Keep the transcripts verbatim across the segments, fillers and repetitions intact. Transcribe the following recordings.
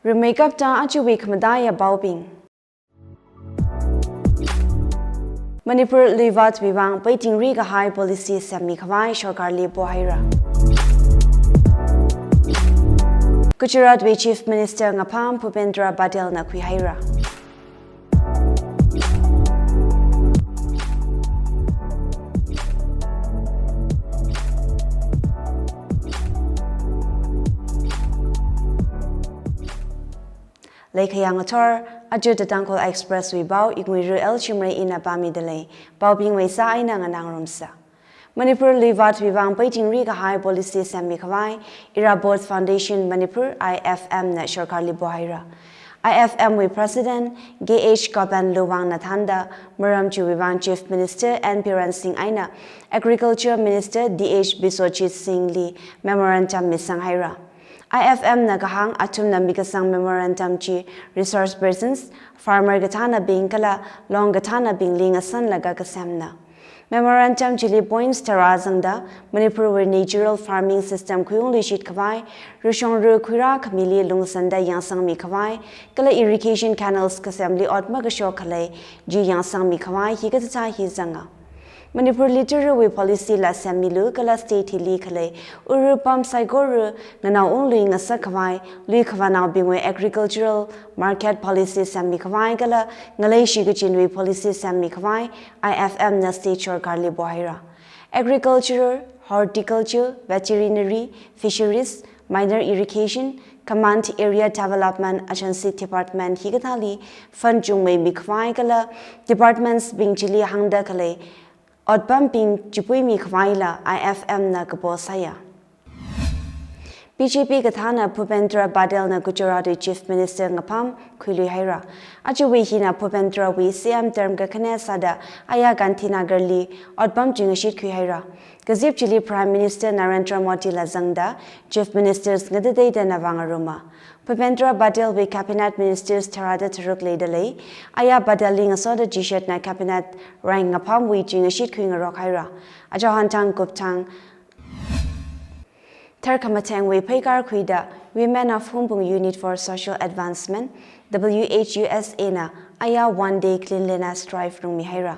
Rimeikapta ajawui khamataiya paobing. Manipur luivātwui vang peitingri kahai policy semmi khavai sorkarli pohaira. Gujaratwui Chief Minister ngapham Bhupendra Patelna khuihaira. Leikhayang athor, aja The Tangkhul Express wui pao, Inguiru L Shimray ina pāmidalei, paobingwui sā eina nganāngarumsa. Manipur luivātwui vang peitingri kahai policy semmi khavai, Irabot Foundation Manipur, I F M na sorkarli pohaira. I F M wui President, K H Gopan Luwang na thānda, maram chiwui vang Chief Minister N Biren Singh eina Agriculture Minister T H Biswajit Singh li memorandum misanghaira. I F M na kahāng athumna mikasang memorandum chi resource persons, farmer kathānabing kala long kathānabingli ngasanlaga kasemna. Memorandum chili points tharā zangda, Manipurwui natural farming system khuiungluishit khavai, rushongru khuirā khamili lungsanda yangsangmi khavai, kala irrigation canals kasemli ot makashok khalei chi yangsangmi khavai hikathā hi zanga. Manipurli turuwui policy la semmilu kala state hili khalei uru pam saikora nganaungluingasak khavai, lui khavānaobingwui agricultural market policy semmi khavai kala ngalei shikachinwui policy semmi khavai, I F M na state sorkarli pohaira. Agriculture, horticulture, veterinary, fisheries, minor irrigation, command area development agency department hikathāli fund chungmeimi khavai kala departments bing chili hāngda khalei otpambing chipuimi khavaila I F M na kapo sāya. B J P kathāna Bhupendra Patelna Gujaratwui Chief Minister ngapham khuiluihaira. Ajawui hina Bhupendrawui C M term kakhane sāda aya Gandhinagarli otpam chingashit khuihaira. Kazip chili Prime Minister Narendra Modi la zangda Chief Ministers ngatateida na vāngaruma. Bhupendra Patelwui Cabinet Ministers tharāda tharuk leidalei, aya Patelli ngasoda chishatna Cabinet rank ngaphamwui chingashit khuingarokhaira. Achahon thang kupthang tharkhamathengwui pheikar khuida Women of Hungpung Unit for Social Advancement, W H U S A na aya One Day Cleanliness Drive rungmihaira.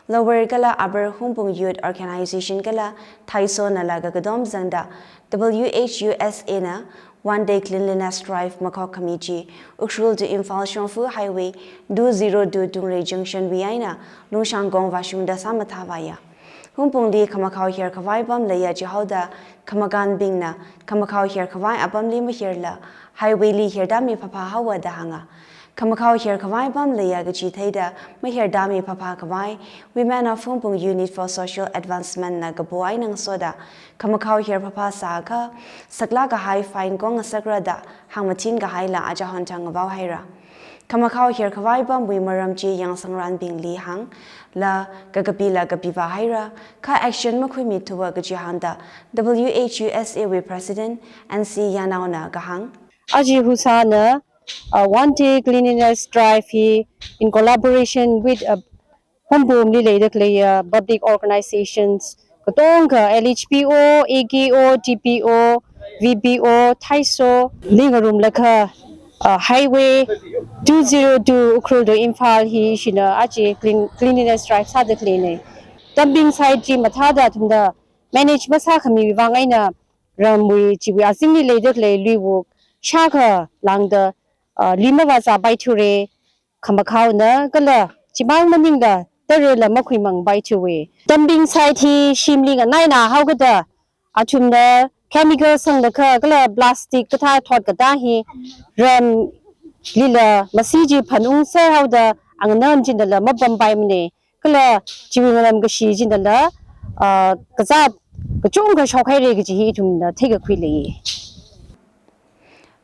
Lower kala Upper Hungpung Youth Organization kala Thaiso nala kakadom zangda W H U S A na One Day Cleanliness Drive makhok khami chi Ukhrul to Imphal shongfa highway two zero two Dungrei Junction wui eina Lungshangkong vāshungda sāmathāvāya. Hungpungli khamakhao her khavai pam leiya chihaoda khamakānbingna khamakhao her khavai apamli maherla highway li herda mi phapha haowa da hānga. Khamakhao her khavai pam leiya kachi theida maherda mi phapha khavai Women of Hungpung Unit for Social Advancement na kapo eina ngasoda khamakhao her phapha sākha saklāk kahai fine kongasakra da hāngmathin kahaila achahon thang ngavaohaira. Khamakhao her khavai pamwui maram chi yangsangranbingli hāngla kakapila kapivāhaira, kha action makhuimithuwa kachi hāngda W H U S A wui President N C Yanaona kahāng. Aja HUSA na, uh, One Day Cleanliness Drive hi in collaboration with, uh, Hungpungli leida khalei, uh, public organizations katongkha L H P O, A K O, T P O, V P O, Thaiso li ngarumlaga, uh, highway two zero two Ukhrul to Imphal hi ishina aja clean, cleanliness drive sāda khaleina. Dumping site chi mathāda athumna manage masākhami vang eina ramwui chiwui azingli leida khalei luiwuk shākha lāngda, uh, lui mavāzāpaithura, khamakhaona kala chimang maningla tarala makhuimangpaithuwa. Dumping site hi shimli nganaina haokada athumna chemical sanglaga kala plastic kathā thot katā hi ramlila masi chi phanungser haoda anganam chinala mapampaimana. Kala chiwui ngaram kashi chinala, ah, kazāt kachungkha shokhaira kaji hi ithumna theikakhui lei.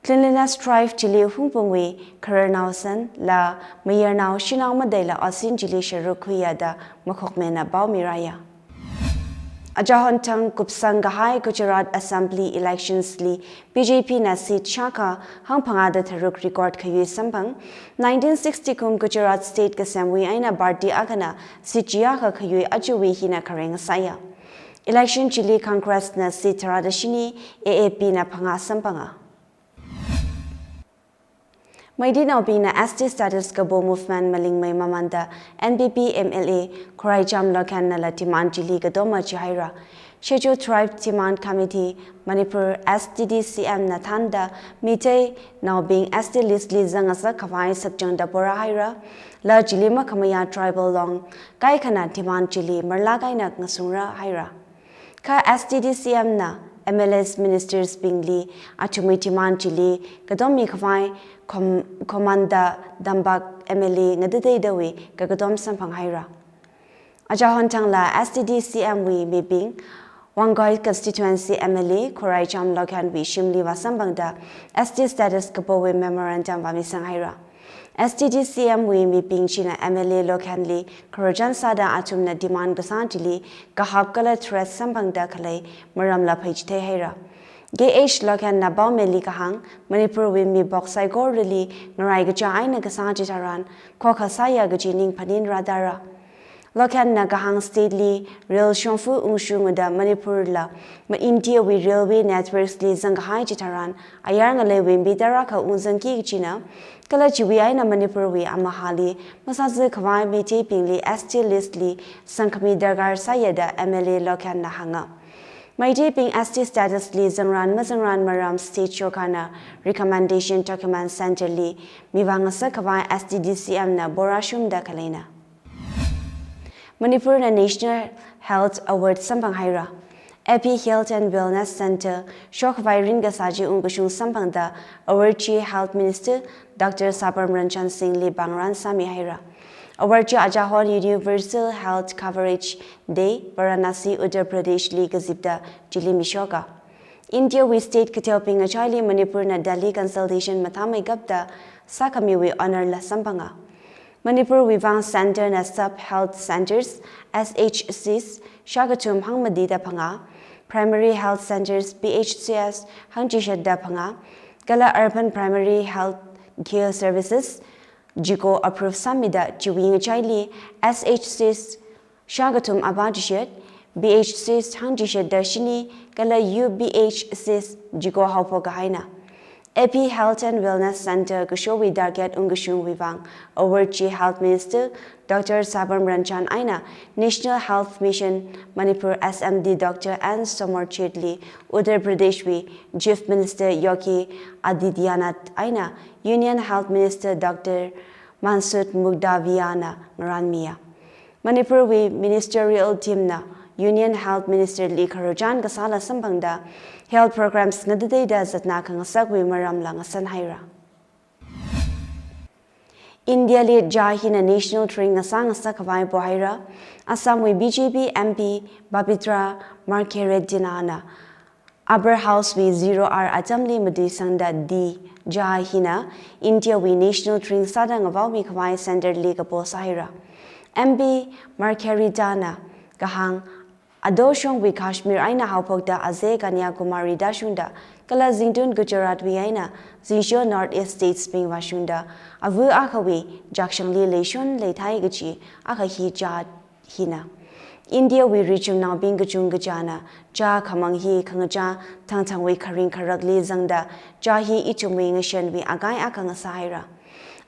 Cleanliness Drive chili Hungpungwui khararnao san la mayarnao shanao madaila otsin chili sharuk khuiya da makhokmena pao miraya. Achahon thang kupsang kahai Gujarat Assembly Elections li B J P na seat shākha hangphangā da tharuk record khayui samphang, nineteen sixty kum Gujarat State kasemwui eina party akhana seat chiyākha khayui achuwui hina khareng sāya. Election chili Congress na seat tharāda shini, A A P na phangā samphanga. Meiteinaobingna S T status kapo movement malingmei mamānda N P P M L A Khuraijam Lokhen nala demand chili katoma chihaira. Scheduled Tribe Demand Committee Manipur, S T D C M na thānda Meiteinaobing S T list li zangngasak khavai sakchangda porāhaira. La chili makhamayā tribal long kaikhana demand chili marlak eina ngasungra haira. Kha S T D C M na M L As, ministers bingli athumwui demand chili katom mikhavai Khom-, Khomanda Dambak M L A Ngadadeidawui kakatom samphang haira. Achahon thangla S T D C M wui mibing Wangoi constituency M L A Khuraijam Lokhen wui shimli vāsamphangda S T status kapowui memorandum vāmisang haira. S T D C M wui mibing china M L A Lokhen li khararchan sāda athumna demand kasā chili kahap kala threat samphangda khalei maramla pheichithei haira. K H Lokhen na paomeili kahāng, Manipur wui mibok saikorali ngarai kacha eina kasā chitharan khokha sāya kaji ning phaningra dara. Lokhen na kahāng state li rel shongfa ungshungda Manipur la ma India wui railway networks li zangkahai chitharan ayar ngaleiwui mi tarākha ungzangki kajina, kala chiwui eina Manipur wui amahali masāzā khavai Meiteibingli S T list li sangkhami darkar sāya da M L A Lokhen na hānga. Meiteibing S T status li zangran mazangran maram state sorkarna recommendation document center li mivāngasak khavai S T D C M na porāshungda khaleina. Manipur na National Health Award samphang haira. A P Health and Wellness Center shokhavai ringkasā chi ungkashung samphangda award chi Health Minister Doctor Sabam Ranjan Singh li pāngran sāmi haira. Award chi achahon Universal Health Coverage Day Varanasi, Uttar Pradesh li kazipda chili mishoka. India wui state kateobing ngachaili Manipur na Delhi consultation mathāmeikapta sākhamiwui honour la samphanga. Manipur wui vang center na sub health centers, S H Cs, shākathum hangmatida phangā, primary health centers, P H Cs, hangchishatda phangā, kala urban primary health care services, jiko approve sāmida chiwui ngachaili S H Cs shākathum apā chishat, P H Cs hangchishatda shini, kala U P H Cs jiko haophok kahaina. A P Health and Wellness Center kashowui target ungkashungwui vang award chi Health Minister Doctor Sabam Ranjan eina National Health Mission Manipur S M D Doctor N Somorjit li, Uttar Pradesh wui Chief Minister Yogi Adityanath eina Union Health Minister Doctor Mansukh Mandaviya na ngaranmiya. Manipur wui ministerial team na Union Health Minister li khararchan kasāla samphangda health programs ngadadeida zatna khangasakwui maramla ngasan haira. India li chā hina national drink ngasā ngasak khavai pohaira. Assam wui B J P M P Babitra Markareddina na Upper House wui zero hour atamli matuisangda di chā hina India wui national drink sāda ngavaomi khavai center li kapo sāhaira. M P Markareddina kahāng, ado shongwui Kashmir eina haophokda aze Kanyakumari tāshungda, kala zingtun Gujarat wui eina zingsho North East states bing vāshungda, ava akhawui chakshangli leishon leithai kaji akha hi chā hina. India wui richumnaobing kachungkachana chā khamang hi khangachā thangthangwui kharing kharakli zangda, chā hi ithumwui ngashanwui akai akha ngasāhaira.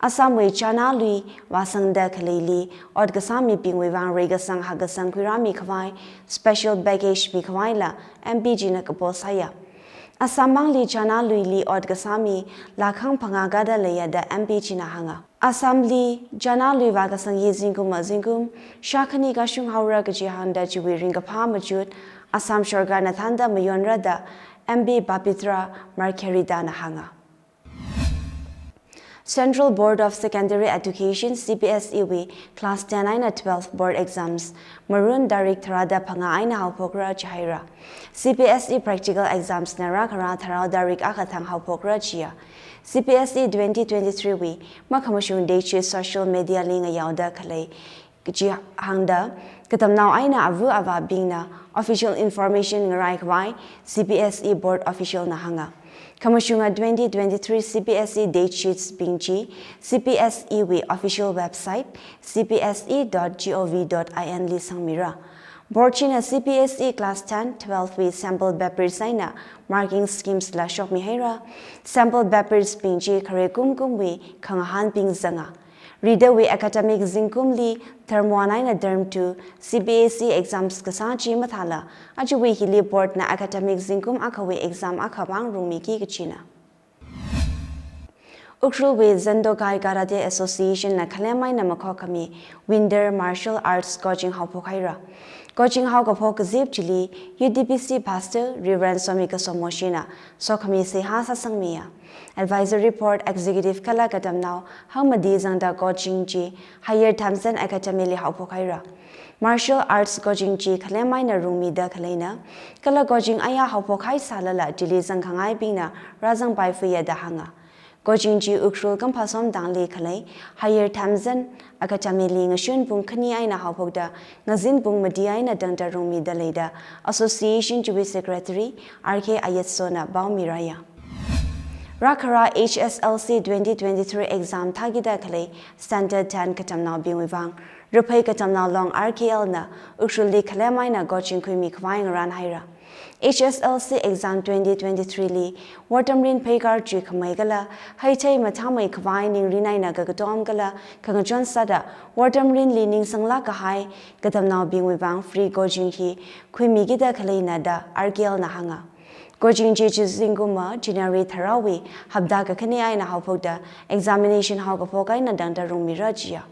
Assam wui Chana lui vāsangda khaleili ot kasā mibingwui vang reikasang hakkasang khuirāmi khavai special package mi khavaila M P china kapo sāya. Assam mangli Chana luili ot kasā mi lakhang phangā kada leiya da M P china hānga. Assam li Chana lui vākasang hi zingkum mazingkum shākhani kashung haora kaji hāngda chiwui ringkaphā machut Assam sorkarna thānda mayonra da M P Babitra Markareddina hānga. Central Board of Secondary Education, C B S E wui class ten eina twelve board exams Marun tarik tharāda phangā eina haophokra chihaira. C B S E practical exams na rākhara tharao tarik akha thang haophokra chiya. C B S E twenty twenty-three wui makhamashung date chi social media li ngayaoda khalei kaji hāngda, katamnao eina ava avābingna official information ngaraikhavai C B S E board official na hānga. Khamashunga twenty twenty-three C B S E date sheets bing chi C B S E wui official website C B S E dot gov dot in li sangmira. Board china C B S E class ten, twelve wui sample papers eina marking schemes la shokmihaira. Sample papers bing chi khare kumkumwui khangahānbing zanga. Ridawui academic zingkumli term one eina term two C B S E exams kasā chi mathāla, ajawui hili board na academic zingkum akhawui exam akha vang rungmiki kachina. Ukhrulwui Zendokai Karate Association na khalem eina makhokkhami Winter Martial Arts coaching haophokhaira. Coaching haokaphok kazip chili U T B C Pastor Reverend Somi Kasomo shina sokhami seihā sāsangmiya. Advisory Board Executive kala katamnao hangmati zangda coaching chi Higher Thamsen Academy li haophokhaira. Martial arts coaching chi khalem eina rungmida khaleina, kala coaching aya haophok haisālala chili zangkhangaibingna rāzangpai fuya da hānga. Coaching chi Ukhrul Kamphasom tangli khalei Higher Thamsen Academy li ngashun pung khani eina haophokda ngazin pung mati eina tangda rungmida leida Association chiwui Secretary R K Ayetso na paomiraya. Rākhara H S L C twenty twenty-three exam thākida khalei Standard ten katamnaobingwui vang Raphei Katamnao Long R K L na Ukhrulli khalem eina coaching khuimikhavai ngarānhaira. H S L C exam twenty twenty-three li wortam rin pheikar chuikhamei kala heithei mathāmeikhavai ningrin eina kakatom kala khangachon sāda wortam rinli ningsanglāk kahai katamnaobingwui vang free coaching hi khuimikida khaleina da R K L na hānga. Coaching chi chi zingkumva January tharāwui hapta kakhane eina haophokda examination haokaphok eina tangda rungmira jiya.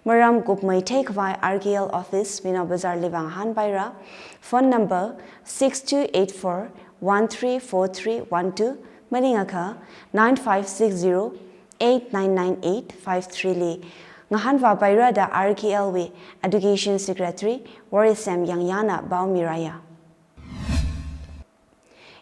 Maram kupmeithei khavai R K L office Mino Bazar li vang ngahānpaira. Phone number six two eight four one three four three one two, maningakha nine five six zero eight nine nine eight five three li ngahānvāpaira da R K L wui Education Secretary Warisem Yangyana paomiraya.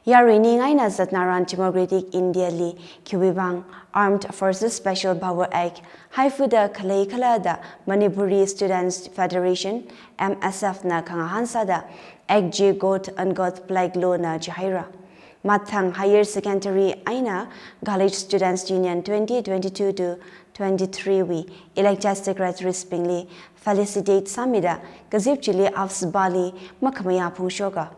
Yarui ning eina zatnaran Democratic India li khiwui vang Armed Forces Special Power Act haifuda khalei khala da Manipuri Students Federation, M S F na khangahān sāda Act chi God Ungodly Law na jihaira. Mathang Higher Secondary eina College Students Union twenty twenty-two to twenty-three wui elected secretaries bingli felicitate sāmida kazip chili AFSPA li makhamayā phongshoka.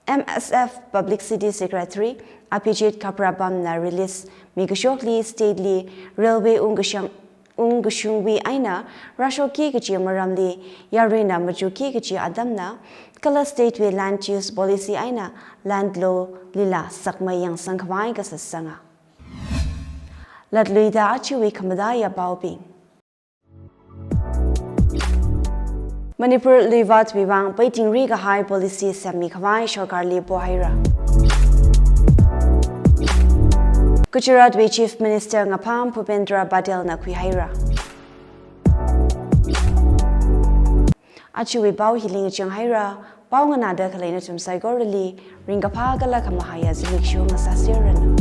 M S F Publicity Secretary Abhijit Khaprapam na release mikashokli state li railway ungkashang, ungkashungwui eina rāshokki kachi maramli yaruina machukki kachi atamna, kala state wui land use policy eina land law lila sakmei yangsangkhavai kasā sanga. Latluida ajawui khamataiya paobing. Manipur luivatwui vang peitingri kahai policy semmikhavai sorkarli pohaira. Gujarat wui Chief Minister ngapham Bhupendra Patel na khuihaira. Ajawui pao hili ngachang haira, pao nganāda khalei nathum saikorali ringkaphā kala khamahaiya zimiksho ngasāserranu.